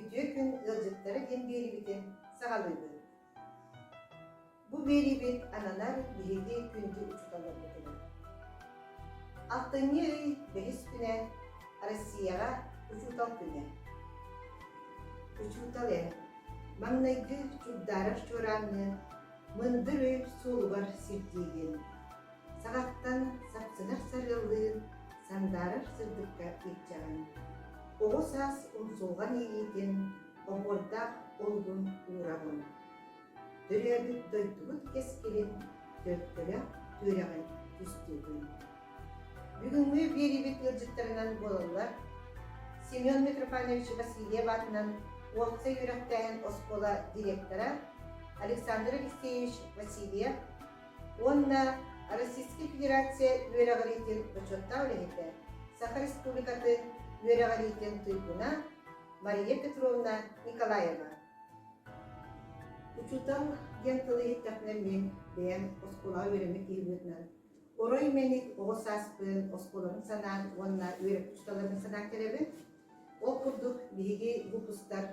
Үтүө күн ыалдьыттара диэн биэриибитин саҕалыыбыт. Бу биэриибит ананар биһиги күндү учууталларбытыгар. Алтынньы ый бэһис күнэ Россияҕа учуутал күнэ. Учуутал эн, маҥнайгы чугдаарар чуораанныын мындыр өй суолугар сирдиигин. Саҕаттан сапсынар сарыаллыын сандаарар сырдыкка илдьэҕин. Оҕо саас умсулҕан иэйиитин оһуордаах олугун уураҕын. Төрөөбүт дойдубут кэскилин төлкөлөөх түөрэҕин түстүүгүн. Бүгүҥҥү биэриибит ыалдьыттарынан буолаллар Семен Митрофанович Васильев аатынан уопсай үөрэхтээһин оскуола директора Александр Алексеевич Васильев уонна Российскай Федерация үөрэҕириитин бочуоттаах үлэһитэ, Саха Республикатын үөрэҕириитин туйгуна Мария Петровна Николаева. Учуутал диэн тылы иһиттэхпинэ мин бэйэм оскуолаҕа үөрэммит киһи быһыытынан орой мэник оҕо сааспын оскуолабын санаан уонна үөрэппит учууталларбын санаан кэлэбин. Ол курдук биһиги выпустар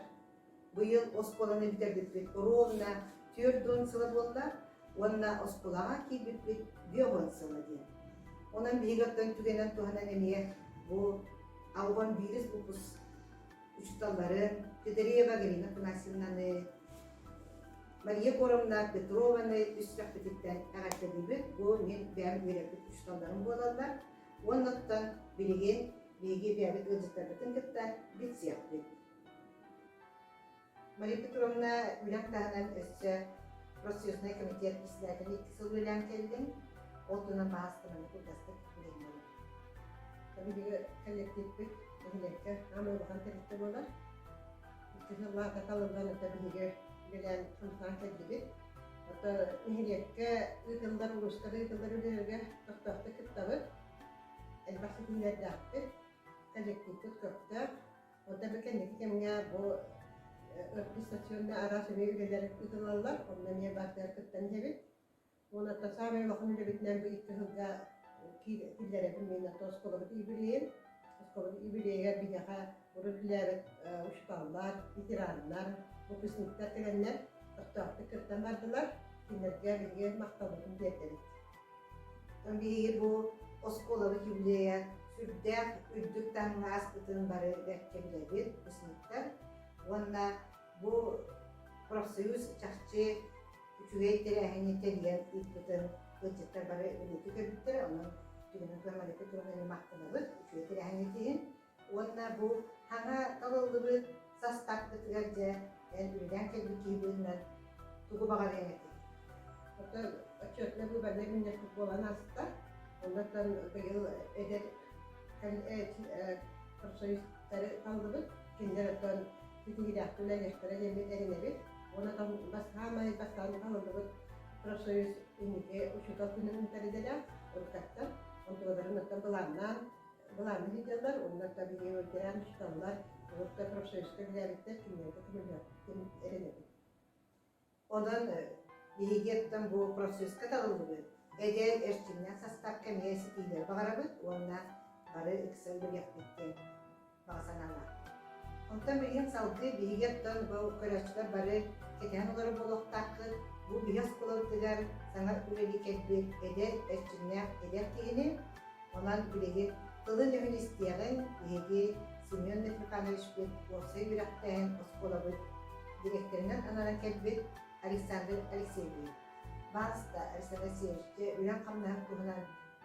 быйыл оскуоланы бүтэрбиппит оруобуна 40 сыла буолла уонна оскуолаҕа киирбиппит 50 сыла диэн. Онон биһиги оттон түгэнэн туһанан эмиэ бу албан биирис выпуск учууталларын Федореева Галина Афанасьевнаны, Мария Егоровна Петрованы үс сүрэхпититтэн эҕэрдэлиибит. Бу мин бэйэм үөрэппит учууталларым буолаллар. Уонна оттон билигин биһиги бэйэбит ыалдьыттарбытын кытта билсиэхпит. Мария Петровна үлэҥ таһынан өссө профсоюзнай комитет председателэ икки сыл үлэлээн кэллиҥ. Ол туһунан баһаастаманы кылгастык билиһиннэриҥ. Биһиги коллективпит нэһилиэккэ аамай улахан тэрилтэ буолар. Икки сыллаата талыллан это биһиги үлэлээн хамсаан кэллибит. Ото нэһилиэккэ ыытыллар, улууска ыытыллар үлэлэргэ көхтөөхтүк кыттабыт. Элбэх ситиһиилэрдээхпит, коллективпыт көхтөөх. Онто бу кэнники кэмҥэ бу аттестационнай араас эмиэ үлэлэр ыытыллаллар, онно эмиэ баартыйар кыттан иһэбит. Уонна саамай улахан үлэбитинэн бу икки сылга киллэрэбин мин оскуолабыт юбилейын. Оскуолабыт юбилейыгар биһиэхэ урут үлэлээбит учууталлар, ветераннар, выпускниктар кэлэннэр көхтөөхтүк кыттан бардылар. Кинилэргэ биһиги махталбытын тиэрдэбит. Биһиги бу оскуолабыт юбилейа сүрдээх үрдүк таһымҥа ааспытын бары бэркэ билэбит, выпускниктар. Уонна бу профсоюз чахчы үчүгэй тэрээһини тэрийэн ыыппытын ыалдьыттар бары бэлиэтии көрбүттэрэ. Онон түгэнин Мария Петровна махтанабыт үчүгэй тэрээһиҥҥит иһин. Уонна бу хаҥа талыллыбыт састааппытыгар дьэ эн үлэлээн кэлбит киһи быһыытынан тугу баҕарыаҥ этэй? Оттон отчетнай выборнай мунньахпыт буолан ааста. Оннуттан быйыл эдэр профсоюзтары таллыбыт. Кинилэр оттон ситиһиилээхтик үлэлиэхтэрэ диэммит эрэнэбит. Уонна саамай бастаан талыллыбыт профсоюз инники учуутал күнүн ыытар идэлээх уруккаттан. Онтуларын оттон былааннаан былааннык ыыталлар уонна биһиги ветеран учууталлар урут да профсоюзка үлэлээбиттэр кинилэргэ көмөлөһүөхпүтүн эрэнэбит. Онон биһиги оттон бу профсоюзка талыллыбыт эдэр эрчимнээх састаапка эмиэ ситиилэри баҕарабыт уонна бары ыкса үлэлиэхпит диэн баҕа санаалаахпыт. Онтон билигин салгыы биһиги оттон бу көрөөччүлэр бары кэтэһэн олорор буолуохтааххыт. Бу биһи оскуолабытыгар саҥа үлэлии кэлбит эдэр эрчимнээх эдэр киһини Онон билигин тылын-өһүн истиэҕиҥ, биһиги Семен Митрофановичпыт уопсай үөрэхтээһин оскуолабыт дириэктэринэн ананан кэлбит Александр Алексеевич. Баалыста Александр Алексеевич, дьэ үлэҥ-хамнаһыҥ туһунан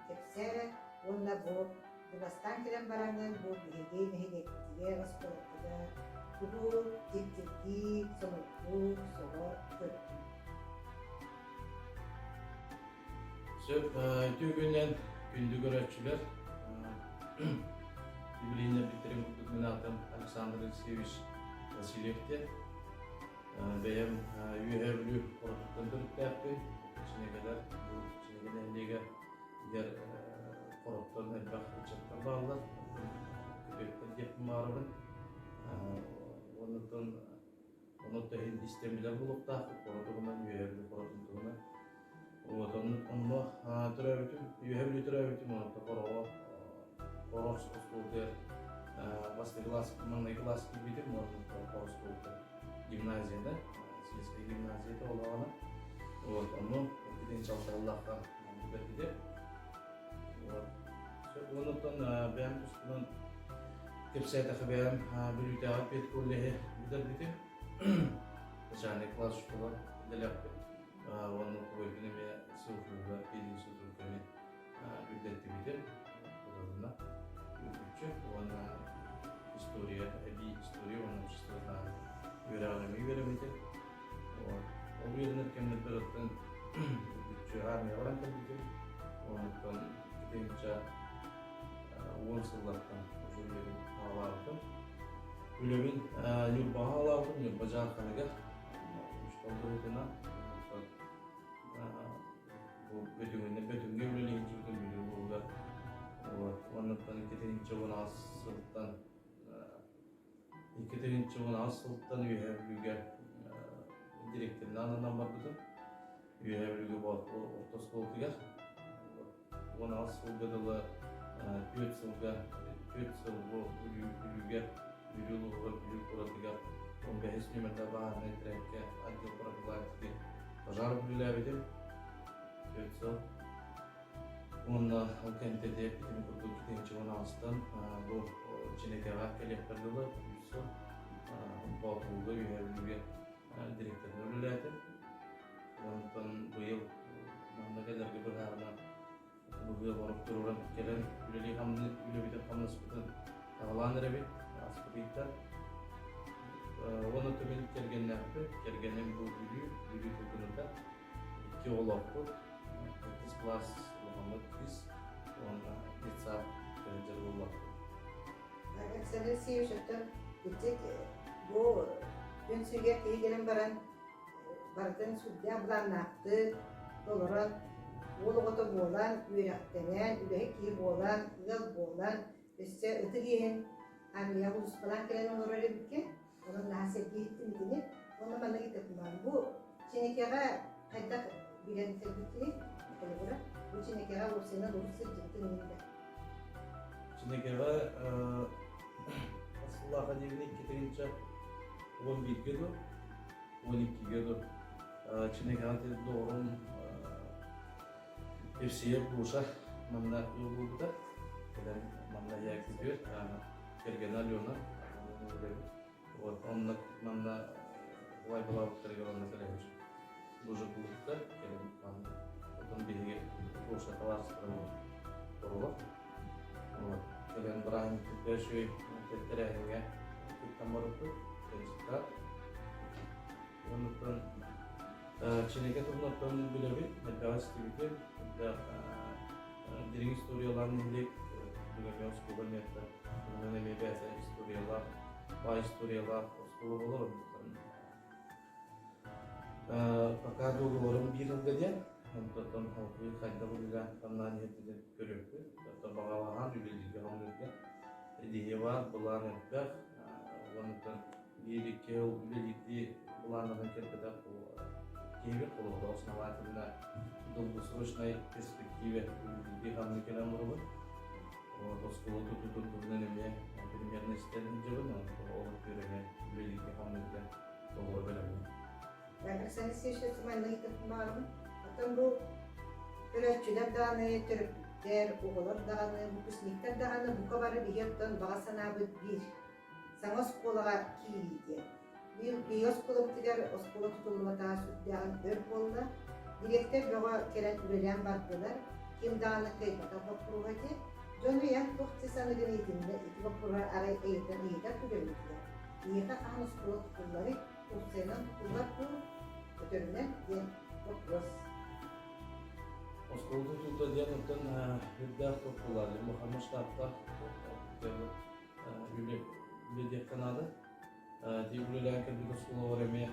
кэпсээ эрэ уонна бу бастаан кэлэн бараҥҥын бу биһиги нэһилиэкпитигэр, оскуолабытыгар тугу дьиктиргии, сонургуу, сөҕө көрдүҥ? Сөп, үтүө күнүнэн күндү көрөөччүлэр. Юбилейнэрбиттэрин курдук мин аатым Александр Алексеевич Васильев диэн. Бэйэм Үөһээ Бүлүү хоротуттан төрүттээхпин. Чинэгэлэр, бу Чинэгэ нэһилиэгэр игэр хороттон элбэх ыччаттар бааллар. Күтүөттэр диэхпин баҕарабын. Оннуттан Онон да иһин истэн билэр буолуохтаахпыт, хоро туһунан, Үөһээ Бүлүү хоротун туһунан. Вот онно төрөөбүтүм, Үөһээ Бүлүү төрөөбүтүм, онон хороҕо хоро оскуолатыгар бастакы кылаас, маҥнайгы кылаас киирбитим, уонна хоро. гимназияда, сельская гимназията олоҕуна. Вот, ону иккитин чалчаллахха бүтэрбитэ. Вот. Сөп, онуттан бэйэм туспунан кэпсээтэхэ бэйэм Бүлүүтээҕи педколлеһи бүтэрбитим. Начальный класс школа үлэлээхпит. Уонна убайбын эмиэ СУФУга пединститутка эмиэ үрдэттибитим. Тутатына үрдүччү уонна история, эбии история уонна обществознание үөрэҕин эмиэ үөрэммитим. Ол үөрэнэр кэмнэрбэр оттон үрдүччү армия баран кэлбитим. Онтон итинчэ 10 сыллартан уже үлэбин аҕалаабытым. Үлэбин Ньурбаҕа аҕалаабытым, Ньурба Дьаарханыгар учуутал быһыытынан. Бу Бөтүҥүнэн Бөтүҥҥэ үлэлии сылдьыбытым Бүлүү улууһугар. Вот. Оннуттан 2018 сылтан 2018 сылтан Үөһээ Бүлүүгэ директорынан ананан барбытым. Үөһээ Бүлүүгэ орто оскуолатыгар. 18 сылга дылы 4 сылга 4 сыл бу Бүлүүгэ Бүлүү улууһугар Бүлүү куоратыгар 15 нүөмэрдээх баһаарынай треккэ отдел профилактики пожар үлэлээбитим 4 сыл. Уонна ол кэнтэ эппитим курдук итинчи 16-тан бу Чинэкэҕэ кэлиэхпэр дылы 3 сыл Боотулга Үөһээ Бүлүүгэ директорынан үлэлээтим. Онтон быйыл манна кэлэргэ быһаарынан быһыы оҥорук туруоран кэлэн үлэлии хамныы үлэбитин хамнаспытын аҕалаан эрэбит ааспыт ыйтан. Уонна түмэн кэргэннээхпит. Кэргэним бу Бүлүү, Бүлүү Тылгыныта. Икки оҕолоохпут. Төрдүс кылаас улахаммыт кыыс уонна детсад дьарыгыллахпыт. Александр Алексеевич, оттон ити бу күн сиригэр киһи кэлэн баран барытын сүрдээх былааннаахтык толорон, уол оҕото буолан, үөрэхтэнэн, үлэһит киһи буолан, ыал буолан, өссө ытык иэһин армияҕа улууспалаан кэлэн олорор эбиккин. Онон наһаа сэргии иһиттим итини. Уонна манна ыйытыктаан, бу Чинэкэҕэ хайдах билэн кэлбиккиний? Холобура, бу Чинэкэҕэ уопсайынан урут сылдьыбытыҥ иннинэ. Чинэкэҕэ сыллааха диэбин 2011-гэ дуо, 12-гэ дуо Чинэкэҕэ доҕорум Евсеев Гоша манна ыал буолбута. Кэлэн манна якүтүөр кэргэнэ Алена вот онно манна убайбалаабыттарыгар онно кэлэн бужа булбуттар кэлэн манна отон биһиги Гоша табаарыстара оҕолор вот кэлэн бырааһынньыкпыт үчүгэй тэрээһиҥҥэ кыттан барбыппыт ыалдьыттар Оннуктан Чинэкэ туһунан билэбит, элбэҕи истибитим. Элбэх дириҥ историялаах нэһилиэк, бүгүҥҥү оскуола миэхэ туһунан эмиэ бэйэтэ историялаах, баай историялаах оскуола буолар. Оннуктан пока договорым биир сылга диэн, онтон салгыы хайдах үлэлээн хамнаан иһэрбитин көрүөхпүт. Оттон баҕалаһан үлэлииргэ хамныырга идея баар, былаан элбэх. Онтон биир-икки сыл үлэлиирдии былааннанан кэлбэтэх киһибит холобура основательно долгосрочной перспективе үлэлиирдии хамныы кэлэн олоробут. Вот оскуола тутуутун туһунан эмиэ примерно истэн сылдьабын, ол өттүгэр эмиэ үлэлииргэ хамныырга толору бэлэммин. Александр Алексеевич манна ыйытыктамаҕын. Оттон бу көрөөччүлэр даҕаны, төрөппүттэр, оҕолор даҕаны, выпускниктар даҕаны бука бары биһи оттон баҕа санаабыт биир. Саҥа оскуолаҕа киирии диэн. Биһиги оскуолабытыгар оскуола тутуллубатаҕа сүрдээҕин өр буолла. Дириэктэр бөҕө кэлэн үлэлээн бардылар. Ким даҕаны кыайбатах боппуруоһа ити. Дьон ыйан туох дии саныгын ыйытынна ити боппуруоһа арай ыйытан ыйытар түгэммитигэр. Биһиэхэ хаһан оскуола тутулларый, уопсайынан тутуллар дуу, өтөрүнэн диэн вопрос. Оскуола тутуута диэн оттон үрдээх топпулар, улахан масштабтаах үлэ диэххэ наада. Ити үлэлээн кэлбит оскуолалар эмиэ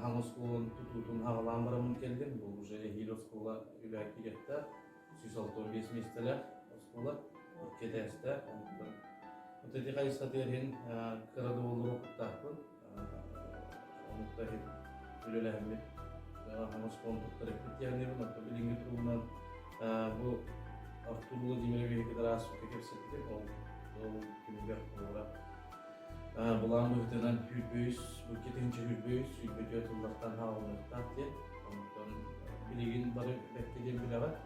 хаҥ оскуоланы тутуутун аҕалаан бараммын кэллим. Бу уже эһиил оскуола үлэҕэ киириэхтээх. 165 миэстэлээх оскуола, икки этээстээх. Онтон вот ити хайысхатыгар иһин кыра да буоллар опыттаахпын. Оннукта иһин үлэлэһэммит хаҥ оскуоланы туттар эппит диэхнибин. Оттон билиҥҥи туругунан бу Артур Владимировиһы кытары ааспыкка кэпсэттим. Ол ол түмүгэр холобура. Былаан быһыытынан 103, бу 2 103, 24 тыллартан хаалыныахтаах диэн. Онтон билигин бары бэккэ диэн билэҕит.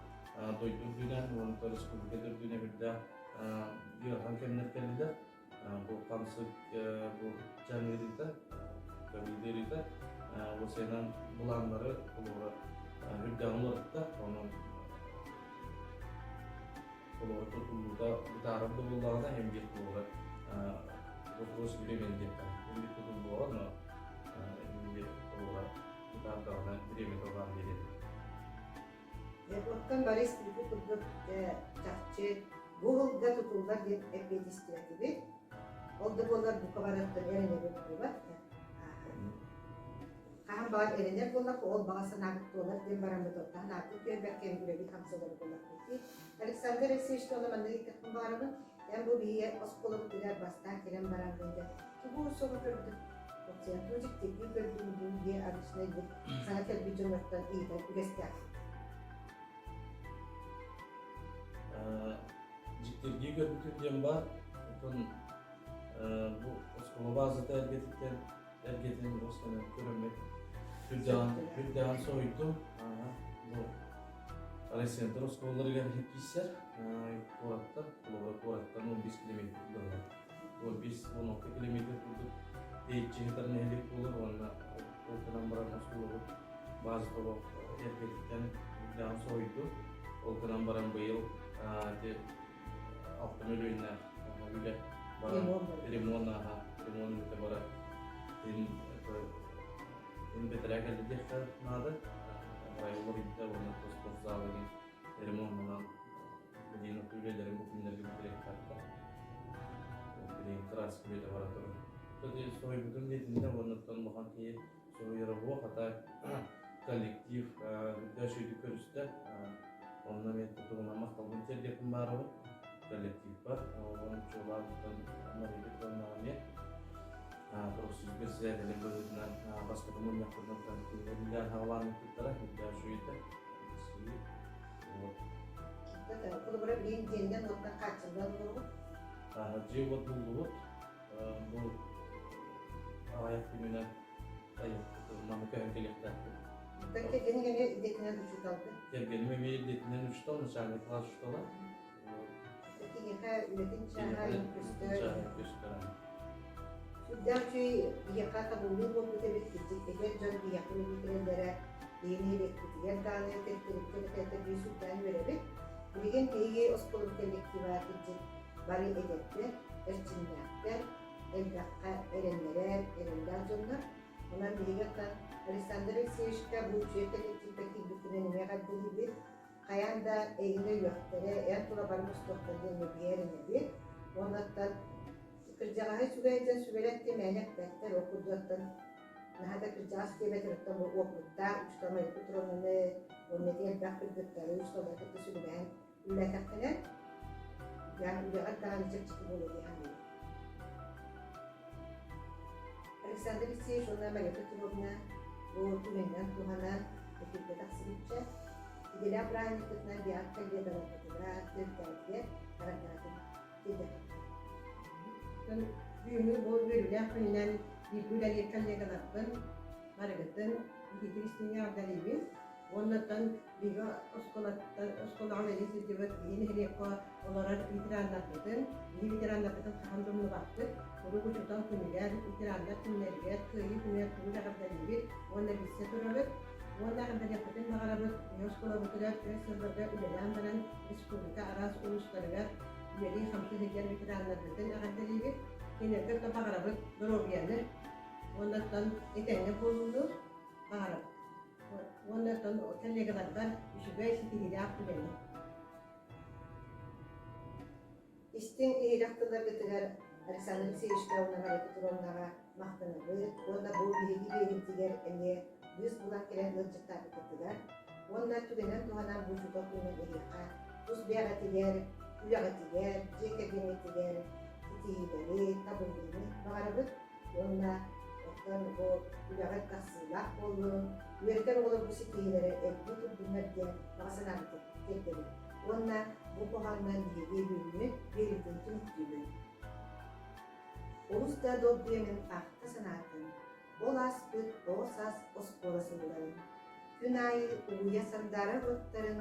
Дойду үрдүнэн уонна республика үрдүнэн үрдээх ыарахан кэмнэр кэллилэр. Бу хамсык бу дьаҥ ыарыыта, ковид ыарыыта уосайынан былааннары холобура үрдэҕин уларытта. Онон холобура тутуллуута бытаарар да буоллаҕына, эн биир холобура вопрос времени диэххэ. Эн биир тутуллуоҕа, но эн биир холобура бытаардаҕына время баар биэриэ. Оттон Борис бу курдук чахчы бу сылга тутуллар диэн эппиэтистибэтибит. Ол да буоллар бука барыттан эрэнэбит буолбат. Хаһан баҕар эрэнэр буоллахха, ол баҕа санаабыт туолар диэн бараммыт оттон ааппыт түөрбэккэ үлэбит хамсалар буоллахпыт. Александр Алексеевич туола маннык итэхпин баҕарабын. Эн бу биһиги оскуолабытыгар бастаан кэлэн баран дьэ тугу соҕу көрдүк? Тугу дьиктиргии көрдүм дуу диye обычно диэн саҥа кэлбит дьоннортон ыйытар үгэстээх. Дьиктиргии көрбүтүм диэн баар. Оттон бу оскуола баазата эргэтиттэн эргэтин оскуоланы көрөммүт үрдэҕин соһуйдум. Бу райцентр оскуолаларыгар киирсэр куораттан, холобура куораттан 15 километр быһылар. 15-16 километр курдук тэйиччи сытар нэһилиэк буолар уонна ол гынан баран оскуолабыт баазата олох эргэтиттэн үрдэҕин соһуйдум. Ол гынан баран быйыл ити 6 мөлүйүөннээх үлэ баран ремонт ааһа, ремонт үлэтэ барар. Ин бэтэрээ кэллэ диэххэ наада. Райолар уонна спортзал деген ремонтунан билигин үлэлэрин бу күннэргэ бүтэрээхтээхтэр. Билигин краска үлэтэ бара турар. Соһуйбутум диэтиннэ уонна улахан киһи соһуйара буо хата коллектив үрдэ сүдү көрүстэ. Онно мен тугунан махталбын тиэрдиэхпин баарабын коллективпар. Онон чуолаан Мария Петровнаҕа эмиэ профсоюз председателин быһыытынан бастакы мунньахпытынан кинилэр хаалаан ыыппыттара үрдээх үчүгэйдэ. Вот. Холобура билигин дьиэннэн уоттан хааччыллан олоробут. Дьиэ уот буллубут. Бу аҕыйах күнүнэн маны көһөн кэлиэхтээхпит. Кэргэниҥ эмиэ идэтинэн учууталгын? Кэргэним эмиэ идэтинэн учуутал, начальник класс учуутала. Киниэхэ үлэтин чааһа көстөр. Көстөр. Сүрдээх үчүгэй биһиэхэ табыллыы буолбут эбит кырдьык эдэр дьон биһиэхэ үлэлии кэлэллэрэ биһиги нэһилиэкпитигэр даҕаны тэрилтэбит биир сүрдээн үөрэбит. Билигин биһиги оскуолабыт коллектива кырдьык бары эдэрдэр, эрчимнээхтэр, элбэххэ эрэннэрэр, эрэллээх дьоннор. Онон биһиги оттон Александр Алексеевичка бу үчүгэй коллективка киирбиккинэн эмиэ эҕэрдэлиибит. Хайаан да эйигин өйүөхтэрэ, эн тула бары мустуохтара диэн биһиги эрэнэбит. Уонна кырдьаҕаһы үчүгэйдэн сүбэлэт диэн мээнэ эппэттэр, ол курдуктан наһаа да кырдьаҕас диэбэтэр, оттон бу уопуттаах учуутал Мария Петровнаны уонна ити элбэх кыргыттары учууталлары кытта сүбэлэһэн үлэлээтэххинэ, үлэҕэр даҕаны чэпчэки буолуо дии саныыбын. Александр Алексеевич уонна Мария Петровна бу түгэнинэн туһанан эфиргэ тахсыбычча идэлээх бырааһынньыкпытынан биһиги коллегаларбытыгар, төрүттэрбитигэр эҕэрдэҕитин тиэрдэххит. Бүгүҥҥү бу үөрүүлээх күнүнэн бииргэ үлэлиир коллегаларбын барыгытын итиитик истиҥҥэ эҕэрдэлиибин. Уонна оттон биһиги оскуолаттан оскуолаҕа үлэлии сылдьыбыт биһи нэһилиэккэ олорор ветераннарбытын, биһи ветераннарбытын хаһан да умнубаппыт. Куруук учуутал күнүгэр, ветераннар күннэригэр, Кыайыы күнүгэр куруук эҕэрдэлиибит уонна билсэ турабыт. Уонна эҕэрдэлиэхпитин баҕарабыт биһи оскуолабытыгар өр сылларга үлэлээн баран республика араас улуустарыгар үлэлии-хамсыы сылдьар ветераннарбытын эҕэрдэлиибит. Кинилэргэ да баҕарабыт доруобуйаны уонна оттон этэҥҥэ буолууну баҕарабыт. Уонна оттон коллегаларбар үчүгэй ситиһиилээх үлэни. Истиҥ иһирэх тылларгытыгар Александр Алексеевичка уонна Мария Петровнаҕа махтанабыт уонна бу биһиги биэриибитигэр эмиэ быыс булан кэлэн ыалдьыттаабыккытыгар уонна түгэнэн туһанан бу учуутал күнүнэн эһиэхэ тус бэйэҕитигэр, үлэҕитигэр, дьиэ кэргэҥҥитигэр ситиһиилэри, табыллыыны баҕарабыт уонна оттон бу үлэҕит тахсыылаах буоллун, үөрэтэр оҕолор бу ситиһиилэри элбии турдуннар диэн баҕа санаабытын тиэрдэбит. Уонна бу хоһоонунан биһиги бүгүҥҥү биэриибитин түмүктүүбүт. Олус да долгуйа мин ахта санаатым, ол ааспыт оҕо саас оскуола сылларын. Күн аайы угуйа сандаарар уоттарын,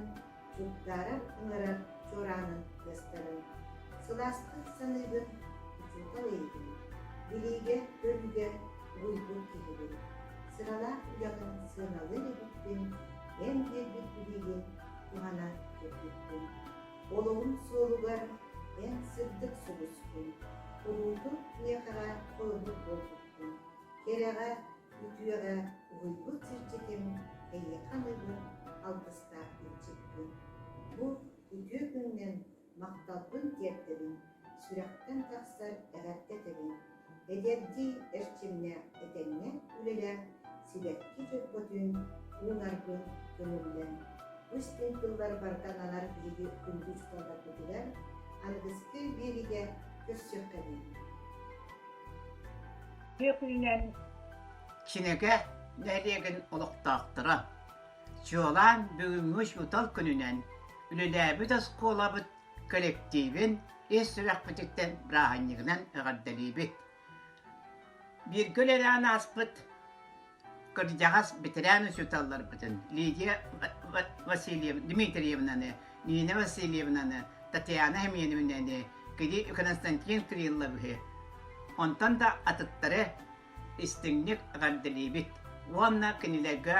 чугдаарар ыҥырар чуораанын тыастарын. Сылаастык саныыбын учуутал эйигин, билиигэ, көрүүгэ угуйбут киһибин. Сыралаах үлэҕин сыаналыыр эбиппин, эн биэрбит билиигин туһана көрбүппүн. Олоҕум суолугар эн сырдык сулускун, куруутун миэхэҕэ холобур буолбуккун. Кэрэҕэ, үтүөҕэ уһуйбут сирдьитим эйиэхэ аныыбын алгыстаах илдьиппин. Бу үтүө күҥҥүн махталбын тиэрдэбин, сүрэхтэн тахсар эҕэрдэ этэбин. Эдэрдии эрчимнээх этэҥҥэ үлэлээх сибэкки дьөрбөтүн уунарбын көҥүллэн. Бу истиҥ тыллар барыта ананар биһиги күндү учууталларбытыгар аныгыскы биэриигэ көрсүөххэ диэн. Үтүө күнүнэн Чинэкэ нэһилиэгин олохтоохторо, чуолаан бүгүҥҥү учуутал күнүнэн үлэлээбит оскуолабыт коллективин ис сүрэхпититтэн бырааһынньыгынан эҕэрдэлиибит. Бииргэ үлэлээн ааспыт кырдьаҕас бэтэрээн учууталларбытын Лидия Васильевна Дмитриевнаны, Нина Васильевнаны, Татьяна Семеновнаны, Константин Кирилловиһы, онтон да атыттары истиҥник эҕэрдэлиибит уонна кинилэргэ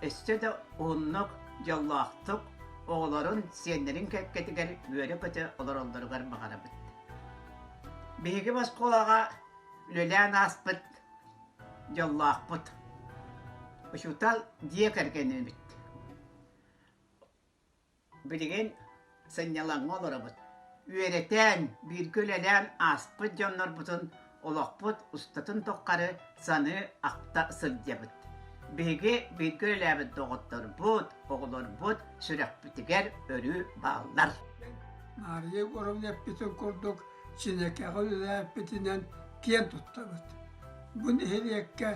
өссө да уһуннук, дьоллоохтук оҕолорун, сиэннэрин кэккэтигэр үөрэ-көтө олороллоругар баҕарабыт. Биһиги оскуолаҕа үлэлээн ааспыт дьоллоохпут. Учуутал дьиэ кэргэнибит. Билигин сынньалаҥҥа олоробут. Үөрэтэн, бииргэ үлэлээн ааспыт дьоннорбутун олохпут устатын тухары саныы ахта сылдьабыт. Биһиги бииргэ үлэлээбит доҕотторбут, оҕолорбут сүрэхпитигэр өрүү бааллар. Маарыйа Егоровна эппитин курдук, Чинэкэҕэ үлэлээбиппитинэн киэн туттабыт. Бу нэһилиэккэ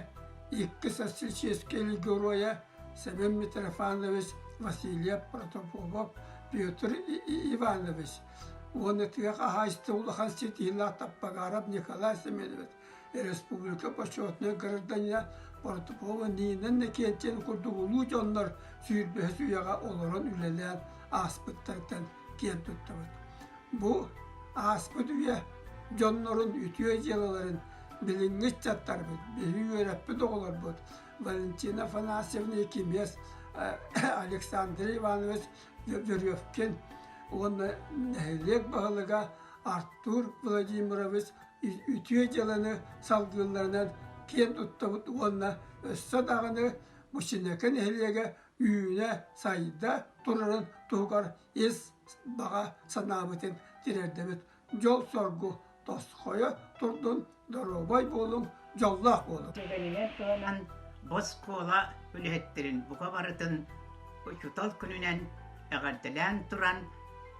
икки социалистическай геройа Семен Митрофанович Васильев Протопопов Петр Иванович уонна тыа хаһаайыстыба улахан ситиһиилээх Таппагаров Николай Семенович республика почетнай гражданина Протопопова Нина Иннокентьевна курдук улуу дьоннор сүүрбэһис үйэҕэ олорон үлэлээн ааспыттарыттан киэн туттабыт. Бу ааспыт үйэ дьоннорун үтүө дьыалаларын билиҥҥи ыччаттарбыт, биһиги үөрэппит оҕолорбут Валентина Афанасьевна Якимец, Александр Иванович Веревкин уонна нэһилиэк баһылыга Артур Владимирович үтүө дьыаланы салгыылларынан киэн туттабыт уонна өссө даҕаны бу Чинэкэ нэһилиэгэ үүнэ-сайда турарын туһугар ис баҕа санаабытын тириэрдэбит. Дьол-соргу тосхойо турдун, доруобай буолуҥ, дьоллоох буолуҥ. Түгэнинэн туһанан бу оскуола үлэһиттэрин бука барытын учуутал күнүнэн эҕэрдэлээн туран,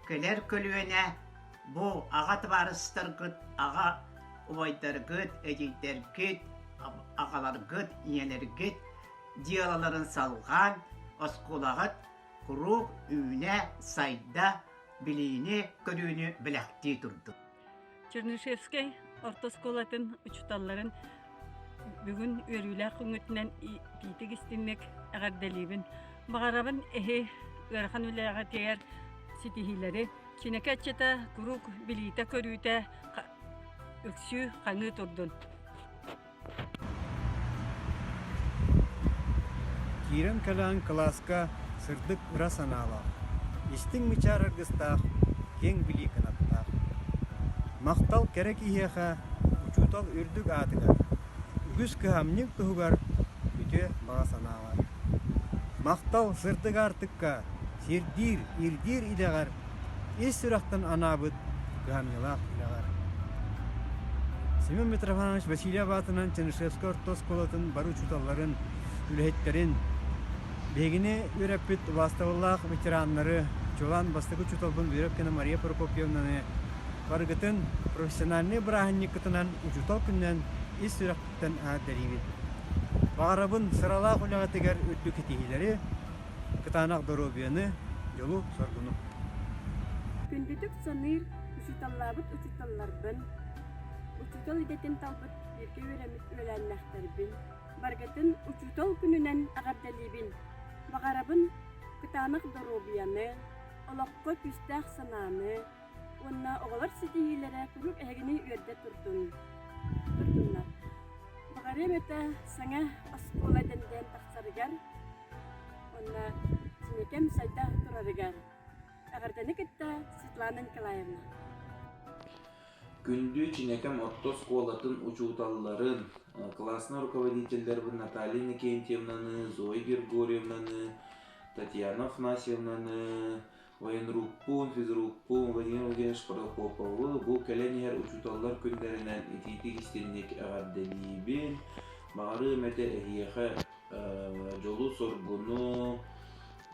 кэлэр көлүөнэ бу аҕа табаарыстаргыт, аҕа убайдаргыт, эдьиийдэргит, аҕаларгыт, ийэлэргит дьыалаларын салҕаан, оскуолаҕыт куруук үүнэ, сайда, билиини-көрүүнү бэлэхтии турдун. Чернышевскай орто оскуолатын учууталларын бүгүн үөрүүлээх күҥҥүтүнэн итиитик истиҥник эҕэрдэлиибин. Баҕарабын эһи ыарахан үлэҕитигэр ситиһиилэри, Чинэкэ ыччата куруук билиитэ-көрүүтэ үксүү хаҥыы турдун. Киирэн кэлэн кылааска сырдык ыра санаалаах, истиҥ мичээр аргыстаах, киэҥ билии кынаттаах. Махтал кэрэ киһиэхэ, учуутал үрдүк аатыгар, үгүс кыһамньы туһугар үтүө баҕа санаалар. Махтал сырдык аартыкка, сирдиир, ирдиир идэҕэр ис сүрэхтэн анаабыт кыһамньылаах үлэҕэр. Семен Митрофанович Васильев аатынан Чернышевскай орто оскуолатын бары учууталларын, үлэһиттэрин, биһигини үөрэппит убаастабыллаах ветераннары, чуолаан бастакы учууталбын Веревкина Мария Прокопьевнаны барыгытын профессиональнай бырааһынньыккытынан учуутал күнүнэн ис сүрэхпиттэн эҕэрдэлиибин. Баҕарабын сыралаах үлэҕитигэр үрдүк ситиһиилэри, кытаанах доруобуйаны, Учуутал идэтин талбыт бииргэ үөрэммит үөлээннээхтэрбин, барыгытын учуутал күнүнэн эҕэрдэлиибин! Баҕарабын кытаанах доруобуйаны, олоххо күүстээх санааны уонна оҕолор ситиһиилэрэ куруук эһигини үөрдэ турдун турдуннар. Баҕарыам этэ саҥа оскуола дэндээн тахсарыгар уонна Чинэкэм сайда турарыгар. Эҕэрдэни кытта Светлана Николаевна. Күндү Чинэкэм орто оскуолатын учууталларын, классный руководителлэрбин Наталья Иннокентьевнаны, Зоя Григорьевнаны, Татьяна Афанасьевнаны, военрукпун, физрукпун Владимир Владимирович Протопоповы бу кэлэн иһэр учууталлар күннэринэн итиитик-истинник эҕэрдэлиибин. Баҕарыам этэ эһиэхэ дьолу-соргуну,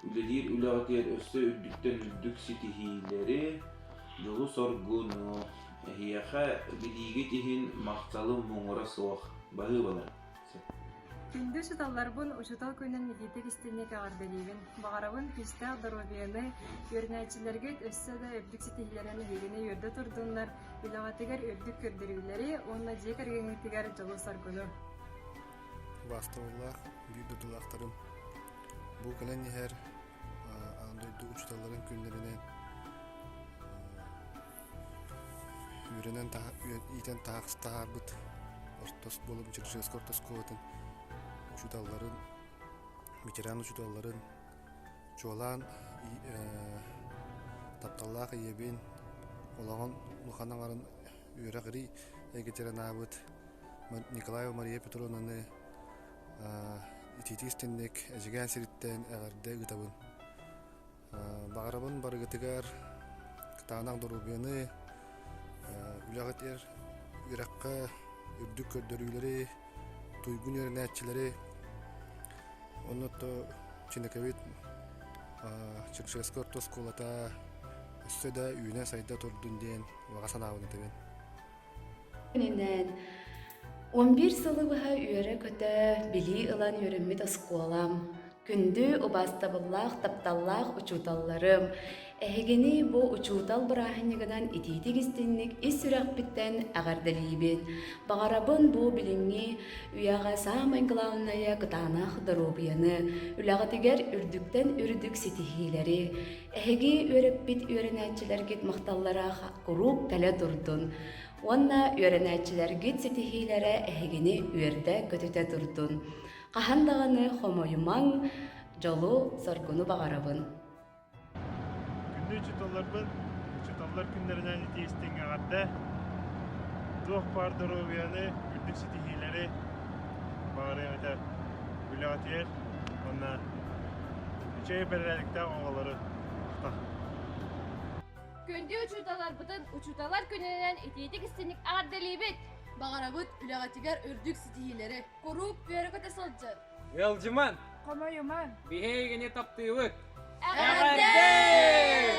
үлэлиир үлэҕитигэр өссө үрдүктэн үрдүк ситиһиилэри, дьолу-соргуну, эһиэхэ билиигит иһин махталым муҥура суох. Баһыыбалар. Күндү учууталларбын учуутал күнүн итиитик истиҥник эҕэрдэлиибин. Баҕарабын күүстээх доруобуйаны, үөрэнээччилэргит өссө да үрдүк ситиһиилэрин эһигини үөрдэ турдуннар, үлэҕитигэр үрдүк көрдөрүүлэри уонна дьиэ кэргэҥҥитигэр дьолу-соргуну. Убаастабыллаах биир дойдулаахтарым, бу кэлэн иһэр аан дойду учууталларын күннэринэн үөрэнэн иитэн таһаарбыт орто оскуола Черчесскэй орто оскуолатын учууталларын, ветеран учууталларын, чуолаан тапталлаах ийэбин олоҕун улахан аҥарын үөрэх-ирии эйгэтигэр анаабыт Николаева Мария Петровнаны итиитик истинник Эдьигээн сириттэн эҕэрдэ ыытабын. Баҕарабын барыгытыгар кытаанах доруобуйаны, үлэҕитигэр үөрэххэ үрдүк көрдөрүүлэри, туйгун үөрэнээччилэри, онно Чинэкэбит Черчесскэй орто оскуолата өссө да үүнэ-сайда турдун диэн баҕа санаабын этэбин. Күнүнэн 11 сылы быһа үөрэ-көтө, билии ылан үөрэммит оскуолам, күндү, убаастабыллаах, тапталлаах учууталларым, эһигини бу учуутал бырааһынньыгынан итиитик-истиҥник ис сүрэхпиттэн эҕэрдэлиибин. Баҕарабын бу билиҥҥи үйэҕэ саамай главнайа кытаанах доруобуйаны, үлэҕитигэр үрдүктэн үрдүк ситиһиилэри, эһиги үөрэппит үөрэнээччилэргит махталлара куруук кэлэ турдун уонна үөрэнээччилэргит ситиһиилэрэ эһигини үөрдэ-көтүтэ турдун. Хаһан даҕаны хомойумаҥ, дьолу-соргуну баҕарабын. Күндү учууталларбын, учууталлар күннэринэн итии истиҥ эҕэрдэ! Туох баар доруобуйаны, үрдүк ситиһиилэри баҕарыам этэ үлэҕитигэр уонна үчүгэй бэрээдэктээх оҕолору махтал! Күндү учууталларбытын Учууталлар күнүнэн итиитик-истиҥник эҕэрдэлиибит! Баҕарабыт үлэҕитигэр үрдүк ситиһиилэри, куруук үөрэ-көтө сылдьын! Ыалдьыман! Хомойуман! Биһигини таптыыбыт! Эҕэрдэ!